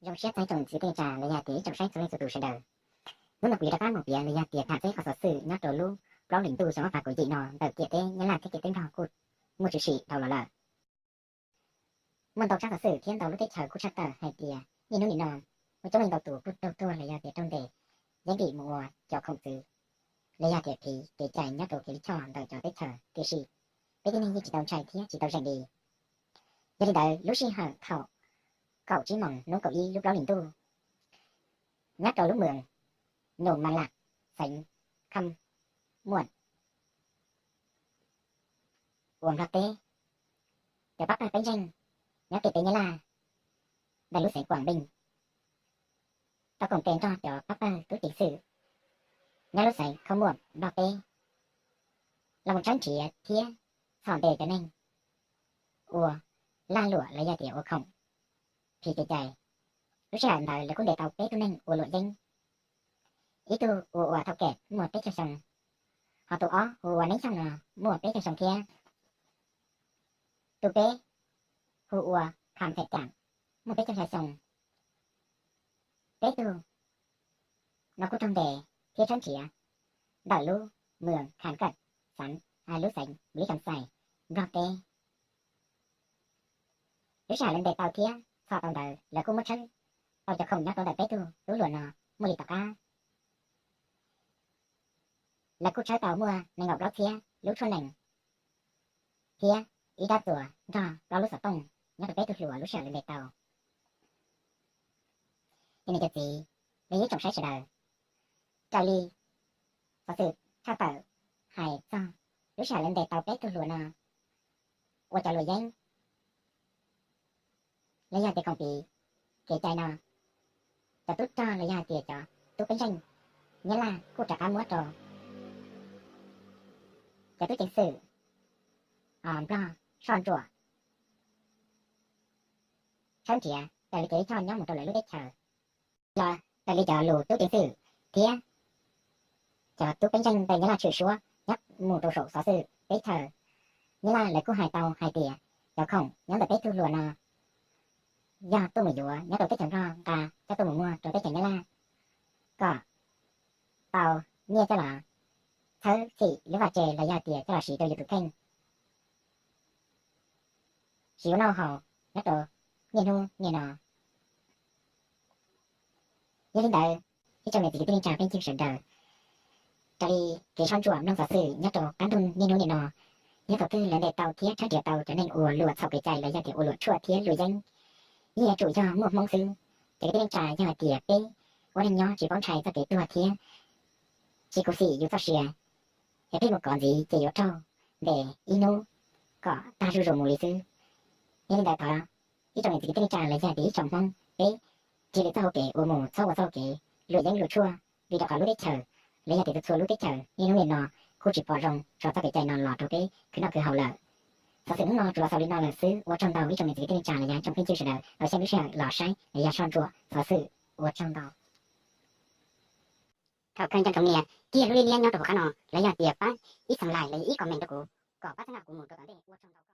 Zoo siab txais tsoom txiv teb tsa los yog tias ib tsoom saib txhua leej txhua tus sawv daws. Hnub no kuv yuav rov qab mus piav los yog tias tham txog qhov xov xwm nyob rau lub plaub hlis ntuj xyoo ob phav kaum yim no ntawm ciam teb Nyab Laj thiab ciam teb Nplog kuj muaj tshwm sim dhau los lawm. Muaj ntau tsab xov xwm thiab ntau lub teb chaws kuj tshaj tawm hais tias niaj hnub nim no muaj coob leej ntau tus kuj raug tuag los yog tias raug ntes yeeb vim mus ua cov khoom txwv los yog tias phiv kev cai nyob rau kev lij choj ntawm cov teb chaws, tiam sis peb tib neeg yeej tsis tau ntshai thiab tsis tau zeem li. Yog li ntawd lub sij hawm thaum kaum tsib moos hnub kaum ib lub plaub hlis ntuj, nyob rau lub moos Nus Mas Lam, xeev Kham Muam uas Nplog teb, cov pab pawg peb ntseeg nyob tim teb Nyab Laj ntawm lub xeev Kuam Npeej tau koom tes nrog cov pab pawg tub ceev xwm nyob lub xeev Kham Muam Nplog teb los mus tshawb nrhiav thiab txhom ntes cov neeg ua lag luam los yog tias ua khoom phiv kev cai. Lub sij hawm ntawd lawv kuj ntes tau peb tug neeg ua luam yeeb, ib tug hu ua Thauj Kem muaj peb caug xyoo, ho tus ob hu ua Neeb Xyooj no muaj peb caug xyoo thiab. Tus peb hu ua Kham Them Cam muaj peb caug xya xyoo. Peb tug no kuj raug ntes thiab tshawb nrhiav ntawm lub moos Kham Kawm, xeev, lub xeev Nplis Kam Xais, Nplog teb. Lub sij hawm lawv ntes tau thiab txhom tau ntawd lawv kuj muab tshawb tau cov khoom nyob rau ntawm peb tug tub hluas no muaj li tom qab. Lawv kuj tshawb tau muaj nees nkaum plaub txhiab lub tshuaj nees thiab ib rab txuas nrog plaub lub xov tooj nyob rau peb tug hluas lub sij hawm lawv ntes tau. Ces niam cov txiv los yog ib tsoom saib sawv daws, raws li xov xwm tshaj tawm hais txog lub sij hawm lawv ntes tau peb tug hluas no ua cov luam yeeb los yog tias khoom phiv kev cai no, cov tub rog los yog tias cov tub peb ntseeg Nyab Laj kuj rov qab muab rau cov tub ceev xwm Nplog soj ntsuam tshawb nrhiav raws li kev lij choj nyob mus rau lawv lub teb chaws. Los raws li cov lus tub ceev xwm thiab cov tub peb ntseeg ntawm Nyab Laj tshwm suab nyob mus rau saum xov xwm teb chaws Nyab Laj lawv kuj hais tau hais tias cov khoom nyob ntawm peb tug hluas no yog tuaj mus yuav nyob rau teb chaws Nplog nqa coj tuaj mus muag rau teb chaws Nyab Laj kom tau nyiaj coj los txhawb txhim lub vaj tse los yog tias coj los siv rau yus tus kheej siv ua noj haus nyob rau niaj hnub niaj no. Yog li ntawd, ib tsoom niam txiv kwv tij neej tsa phooj ywg sawv daws, raws li kev soj ntsuam mloog xov xwm nyob rau qab ntuj niaj hnub niaj no, yog thaum twg lawv ntes tau thiab tshawb nrhiav tau cov neeg uas luam txhaum kev cai los yog tias ua luam tshuaj thiab luam yeeb, yeej yuav tsum yog muaj Hmoob xwb. Cov kwv tij neej tsa, yog hais tias peb ua neej nyob tsis paub ntshai txoj kev tuag thiab tsis khuv xim yus txoj sia, es peb mus kov ntxiv ces yuav raug ntes ib hnub kom tag zuj zus mus li xwb. Yog li ntawd thov ib tsoom niam txiv kwv tij neej tsa los yog tias ib tsoom Hmoob peb cia li txoj hauv kev uas mus txhob ua txoj hauv kev luam yeeb luam tshuaj, vim rau qhov lub teb chaws los yog tias txhua txhua lub teb chaws niaj hnub niaj no kuj tsis pom zoo tso txoj kev cai no los rau peb khwv noj khwv haus lawm. Xov xwm hnub no tsuas los xaus li no lawm xwb, ua tsaug ntau ib tsoom niam txiv kwv tij neej tsa los yog ib tsoom phooj ywg sawv daws uas xyeej lub sij hawm los saib los yog soj ntsuam xov xwm, ua tsaug ntau. Thaum kawg nco ntsoov nias kiag lub liab liab nyob rau hauv qab no los yog tias pab ib txhais like los yog ib comment rau kuv kom pab txhawb nqa kuv mus rau tom ntej, ua tsaug ntau.